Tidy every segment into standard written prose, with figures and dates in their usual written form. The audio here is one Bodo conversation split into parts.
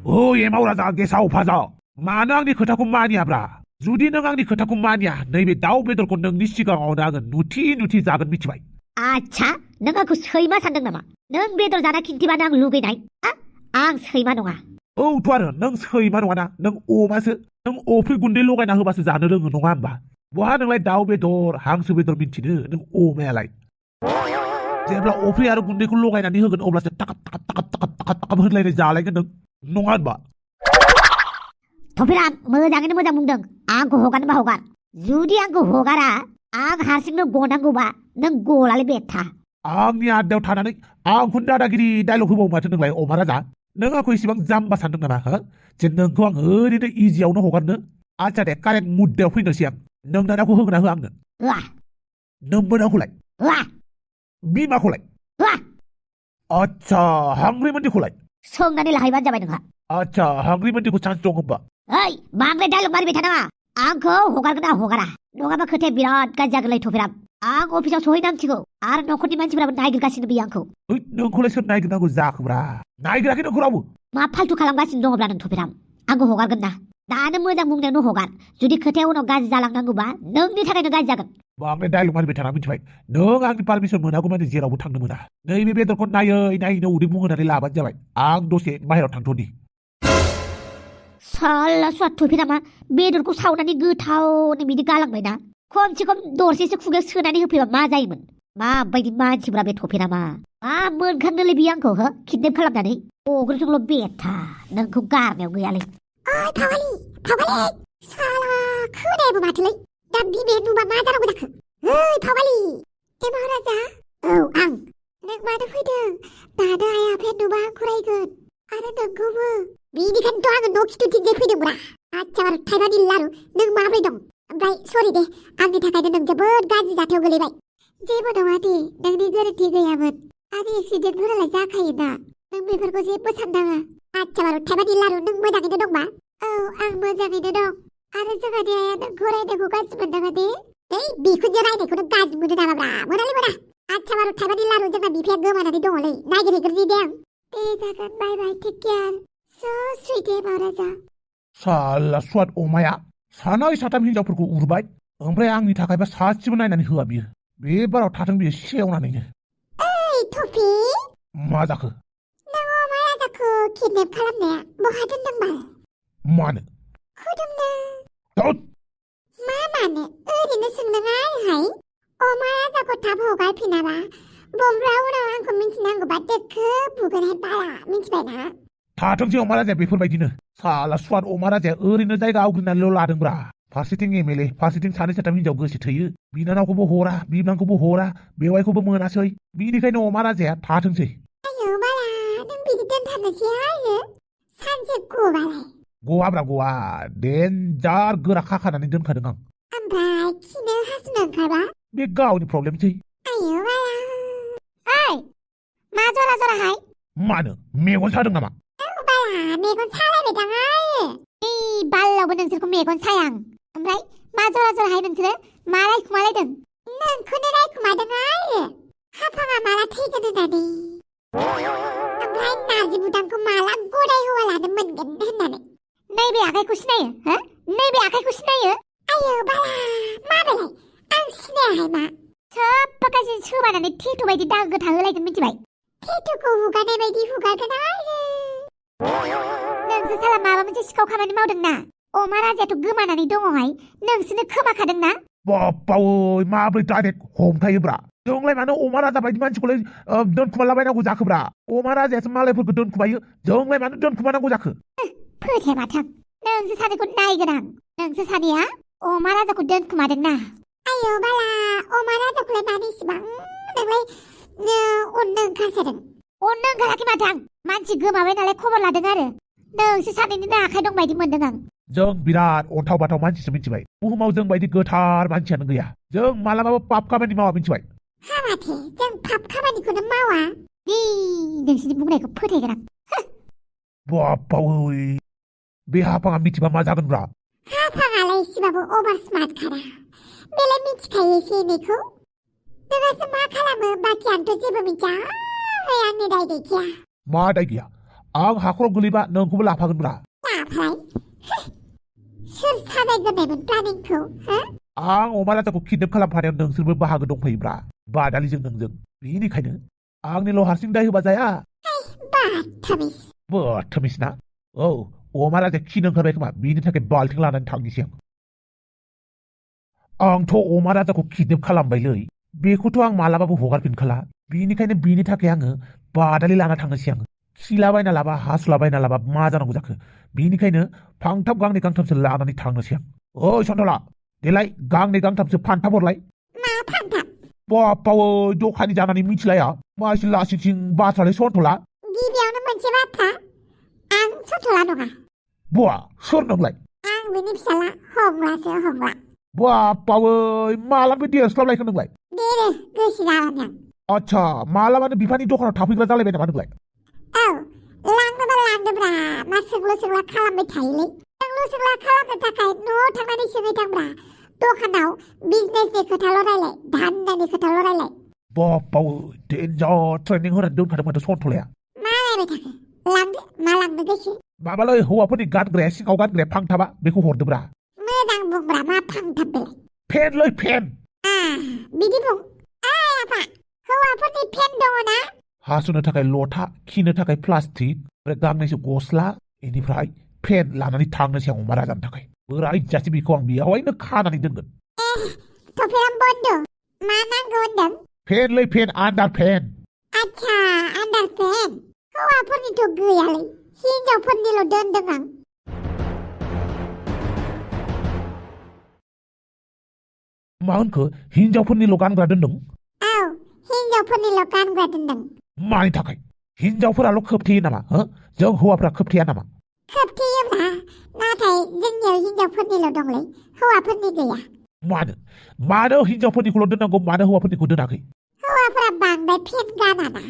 예마우라자 게사오 파자. 마낭니 그타고 마니아브라. 주디 능앙니 그타고 마니아. 너희베 다우 베들고 능니 시강어 나근 누티 작은 미치바이. 아차, 너가 그 서이마 산등 나마. 능 베들 자나 킨티바 낭 루게나이. 앙 서이마 농아. 투아르 능 서이마노아나 능 오마스 능 오플 군데 로가나 흐바스 자느릉 농암바. 뭐하능라이 다우 베들 항스 베들 민치느 능 오메라이. 제블라 오프리아르 군데 그 로가나 니 흐근 오블라스 따갑 흘라이네 자라이가 능 농암바. 도피람 뭐장이는 뭐장 뭉덩 앙고 호가는 바 호가 주디 앙고 호가라 앙 하싱는 고난고 바능 고랄리 베타 앙니 아데오 타나는 앙 군다다기리 다이로 흐보 마트는 라이 오마라자 너가 그 시방 잠바 산등 나마 젠능 그왕 어리는 이지아우는 호가는 아차데 까렉 무대 휘너 시양 능나나고 흐그나 흐앙는 으아 능보나 홀라이 으아 비마 홀라이 으아 아차 항리먼디 홀라이 성난이 라이반 잡아있는가 아차 항리먼디 그 찬종은 봐 어이 망래 달록 말이 베타나와 앙고 호가르구나 호가라 농아바 그때 비롯까지 작을래 도피람 앙 오피셔 소이 남치고 아르 노코니만 집으라면 나이길 가시는 비앙코 능 콜레서 나이그 나고 자크브라 나이그라기 너 그러고 마 팔투 칼람 가신 농업라는 도피람 앙고 호가르겠나 나는 뭐장 뭉댕노 호가 주디 그때 오노 가지 잘랑난고 봐 능니 타가는 가지 작은 망래 다이로 말이 베타나 미치바이 능 앙니 파르미션 문하고 만데 지라고 탕는 문하 너희 베베들 건 나이너 우리 뭉은아리 라반 자바이 앙 도시에 마이로 탕토니 살라 수아 도피라마 메들고 사우나니 그 타오니 미디 갈랑바이나 콤치콤 노르시스 쿠게 스나니 흡히바 마자이문 마 바이디 마치브라베 도피라마 마 뭔칸들리 비앙코 허 킨뎀 칼람다니 오 그러중로 베타 능 쿠가르며 그야리 어이 파왈리 살라 크네부 마틀레 나 미메 누마 마자라고 다크 어이 파왈리 에마라자 앙 늑마드 휘등 나드 아야 펜 누마 쿠라이근 아르 능구부 미니간 도앙은 노키도 딘제 휘등구라 아차바로 타이바닐라루 늑마브리동 바이 소리데 앙니 타가이는 능자번 가지 자태오 글리바이 제보동아디 능니 그르티 그야문 아디 익시든 후랄라 자카이나 능미 벌고 제보 산당아 아차바로 타이바닐라루 능무당이는 농마 앙 뭐장이는 농 아르 정아디 아야 능 고라이네 고가스문 당아디 에이 미군여라이네 고는 가지 무는 나마브라 뭐랄리보라 아차바로 타이바닐라루 정말 미피한 거만하니 동올레 나기리 그르디대양 대작은 바이바이 택견 So sweet 말하자. 살라 수앗 오마야 사나이 사탐 힐자프고 우르바이 엄브레 앙니 타가이바 사치분 나이나니 흐아비 메바로 타정비 시에오나니 에이 토피 맞아 그 낭어 말하자 그 킨넵 칼람네 뭐 하든 말 뭐하는 그dum네 마마네 의리는 승능알 하이 오마야자 고 답호갈 피나봐 몸브라우라 한코 민치난 거 맞대 그 부근 해봐라 민치바이나 타정지 오마라제 베풀바이디는 살라 수앗 오마라제 어리는 자이가 아우그나 롤라든브라 파시팅 에밀레 파시팅 사네 사탐 힐자 그시 트이 미나나고 보호라 미난고 보호라 메와이고 보머나서이 미니카이노 오마라제 타정지 아유 말아 능 비디던 타는지 아유 산책 고발해 고아브라 고아 덴잘 그라 카카나니 든 카등강 안바이 키는 하수면 가봐 메가우니 프로블렘지 아유 말아 아이 마조라조라 하이 마는 메곤 사등나마 말아 매건 사람에 당하이 이 말러보는 슬픈 매건 사양 엄라이 마조라조라 하이는 들을 말아이 구말라이든 난 그네라이 구마등하이 하팡아 말아 태그는다니 엄라이 나지 무당고 말아 꼬라이 호알라는 먼겐 했나네 네이비 아가이쿠 시나요 네이비 아가이쿠 시나요 아유 말아 마벨라이 안 시네 하이마 첩박까지 추바나네 티토바이디 나그 다흘라이든 민지바이 티투고 후가 내메디 후가 그나이 능스 살람 마바문제 시카오 가만히 마우등나 오마라제도 그만하니 동호하이 능스는 크마카등나 빠빠오 마블 따데 홈타이브라 정말 많은 오마라자 바이디만 치콜레 넌 쿠말라바이나고 자크브라 오마라제에서 말레풀 그돈 쿠바이 정말 많은 돈 쿠마나고 자크 푸테마탕 능스 사니고 나이그랑 능스 사니야 오마라자고 넌 쿠마등나 아유 말라 오마라자 굴레 많이 시방 능레 온능 가세등 온능 가라키마탕 만치 그마왜 날래 코벌라등하르 능스 사니니 나카이동 바이디 뭔등앙 정 비란 온타우바타우 만치 민치바이 우마우 정 바이디 그타르 만치 하는 거야 정 말라마바 밥가만이 마와 민치바이 하마테 정 밥가만이 그는 마와 니 능스니 묵네고 푸테그랑 빠빠오이 메하방아 미치바 마자근브라 하팡알라 이시바부 오버스마트 카라 멜레 미치카 예시니코 누가스 마카라무 마키 안토 집으미자 회양니 다이데키야 마다이기야 आं हाखराव गोलैबा नोंखौबो लाफागोनब्रा लाफाय सोर साजायग्रोनायमोन प्लानिंखौ हो आं अमा राजाखौ किडनेप खालामफानायाव नोंसोरबो बाहागो दंफायोब्रा बादालिजों नोंजों बेनिखायनो आंनिल' हारसिं दाय होबा जाया बाथामिस बदतमिस ना औ अमा राजाया खिनो ओंखारबाय खोमा बेनि थाखाय बाल्थिं लानानै थांनोसै आंथ' अमा राजाखौ किडनेप खालामबायलै बेखौथ' आं मालाबाबो हगारफिनखाला बेनिखायनो बेनि थाखाय आङो बादालि लाना थांनोसै आङो खिलाबायना लाबा हासुलाबायना लाबा मा जानांगौ जाखो बेनिखायनो फांथाम गांनै गांथामसो लानानै थांनोसै आं ओइ सन्थला देलाय गांनै गांथामसो फान्थाब हरलाय मा फान्थाब बाप्पावै दखानि जानानै मिथिलाया मासि लासिथिं बाथ्रालै सन्थला गिबियावनो मोनसे बाथ्रा आं सन्थला नङा बा सोर नोंलाय आं बिनि फिसाला हंलासो हंला बाप्पावै मालानिफ्राय देरस्लाबलायखो नोंलाय देरो गोसो जाबानो आं आच्छा मालाबानो बिफानि दखानाव थाफैग्रा जालायबाय नामा नोंलाय औ लांनोबा लांदोब्रा मा सोंलु सोंला खालामबाय थायोलै सोंलु सोंला खालामनो थाखाय न'आव थांनानै सोङै थांब्रा दखानाव बिजनेसनि खोथाल' रायलाय धान्दानि खोथाल' रायलाय बाप्पावै डेन्जार ट्रेनिं होनानै दोनखादों माथो सन्थलाया मा रायबाय थाखो लांदो मा लांनो गोसो माबालै हौवाफोरनि गानग्राया सिङाव गानग्राया फांथाबा बेखौ हरदोब्रा मोजां बुंब्रा मा फांथाब बेलाय फेनलै फेन बिदि बुं आफा हौवाफोरनि फेन दङ ना हासुनो थाखाय लथा खिनो थाखाय प्लास्टिक ओमफ्राय गांनैसो गस्ला बेनिफ्राय फेन लानानै थांनोसै आं अमा राजानि थाखाय बोराय जासे बेखौ आं बेयावहायनो खानानै दोनगोन थफेराम बन्द मा नांगौ होनदों फेनलै फेन आन्दार फेन आच्छा आन्दार फेन हौवाफोरनिथ' गैयालै हिनजावफोरनिल' दोनदों आं मा होनखो हिनजावफोरनिल' गानग्रा दोनदों औ हिनजावफोरनिल' गानग्रा दोनदों मानि थाखाय हिनजावफोराल' खोबथेयो नामा जों हौवाफ्रा खोबथेया नामा खोबथेयोब्रा नाथाय जोंनियाव हिनजावफोरनिल' दंलै हौवाफोरनि गैया मानो हिनजावफोरनिखौल' दोननांगौ मानो हौवाफोरनिखौ दोनाखै हौवाफोरा बांद्राय फेन गानाना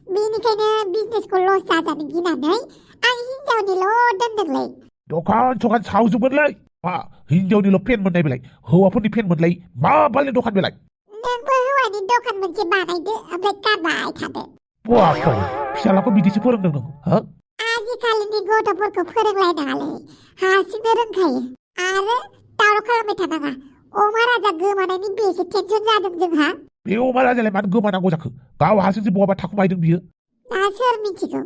बेनिखायनो बिजनेसखौ लस जाजानो गिनानै आं हिनजावनिल' दोनदोंलै दखान सखान सावजोबगोनलै मा हिनजावनिल' फेन मोननाय बेलाय हौवाफोरनि फेन मोनलाय मा बालनि दखान बेलाय नोंबो हौवानि दखान मोनसे बानायदो ओमफ्राय गारबाय थादो बाप्पा फिसालाखौ बिदिसो फोरोंदों नों आजिखालिनि गथ'फोरखौ फोरोंलायनाङालै हारसिंनो रोंखायो आरो दावराव खालामबाय थानाङा अमा राजा गोमानायनि बेसे टेनसन जादों जोंहा बे अमा राजालाय मानो गोमानांगौ जाखो गाव हारसिंसो बहाबा थाखुमाहैदों बियो दा सोर मिथिगौ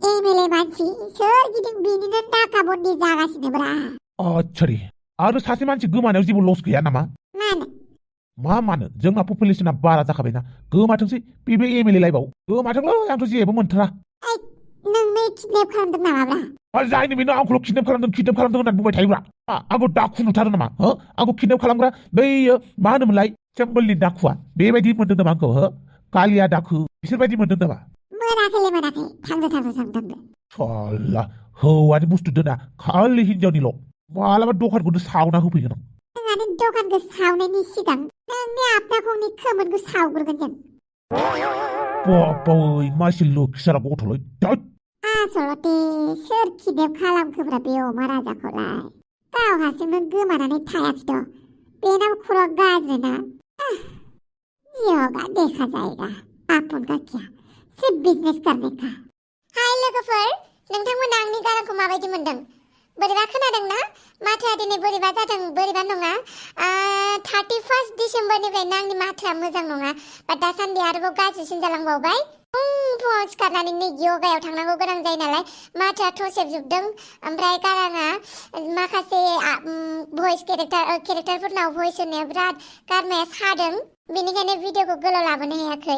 एमएलए मानसि सोरगिदिं बिनिनो नाका बन्दी जागासिनोब्रा आच्छा आरो सासे मानसि गोमानायाव जेबो लस गैया नामा मानो जोंना पपुलेसना बारा जाखाबायना गोमाथोंसै बेबो एमएलए लाइफआव गोमाथोंलै आंथ' जेबो मोनथारा नोंनो किडनेप खालामदों नामाब्रा जायनि बेनो आंखौल' किडनेप खालामदों होननानै बुंबाय थायोब्रा आंखौ दाखु नुथारो नामा आंखौ किडनेप खालामग्रा बैयो मा होनोमोनलाय चेम्बोलनि दाखुआ बेबायदि मोनदों नामा आंखौ कालिया दाखु बिसोरबायदि मोनदों नामा मोनाखै थांदो सल्ला हौवानि बुस्थु दोना खालि हिनजावनिल' मालाबा दखानखौनो सावना होफैगोन आं नोंहानि दखानखौ सावनायनि सिगां नोंनि आबदाखौनि खोमोनखौ सावग्रोगोन जों बाप्पावै मासि लोखिसारा गथ'लै आसलते सोर किडनेप खालामखोब्रा बे अमा राजाखौलाय गाव हारसिंनो गोमानानै थायाखैथ' बेनाव खर' गाज्रिना ये होगा देखा जाएगा आपन का क्या सिर्फ बिजनेस करने का हाय लोगोफोर नोंथांमोना आंनि गारांखौ माबायदि मोनदों बोरैबा खोनादों ना माथोआ दिनै बोरैबा जादों बोरैबा नङा 31 डिसेम्बरनिफ्रायनो आंनि माथोआ मोजां नङा बा दासान्दि आरोबाव गाज्रिसिन जालांबावबाय फुङाव सिखारनानै नै यगायाव थांनांगौ गोनां जायो नालाय माथोआ थसेबजोबदों ओमफ्राय गाराङा माखासे भइस केरेक्टारफोरनाव भइस होनाया बिराद गारमाया सादों बेनिखायनो भिडिअखौ गोलाव लाबोनो हायाखै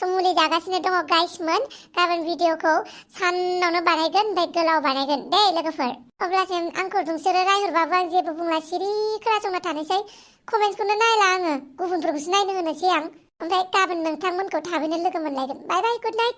मुलि जागासिनो दङ गाइसमोन गाबोन भिडिअखौ सानावनो बानायगोन ओमफ्राय गोलाव बानायगोन दे लोगोफोर अब्लासिम आंखौ नोंसोरो रायहरबाबो आं जेबो बुंला सिरि खोनासंना थानोसै कमेन्टखौनो नायला आङो गुबुनफोरखौसो नायनो होनोसै आं ओमफ्राय गाबोन नोंथांमोनखौ थाबैनो लोगो मोनलायगोन बाय बाय गुड नाइट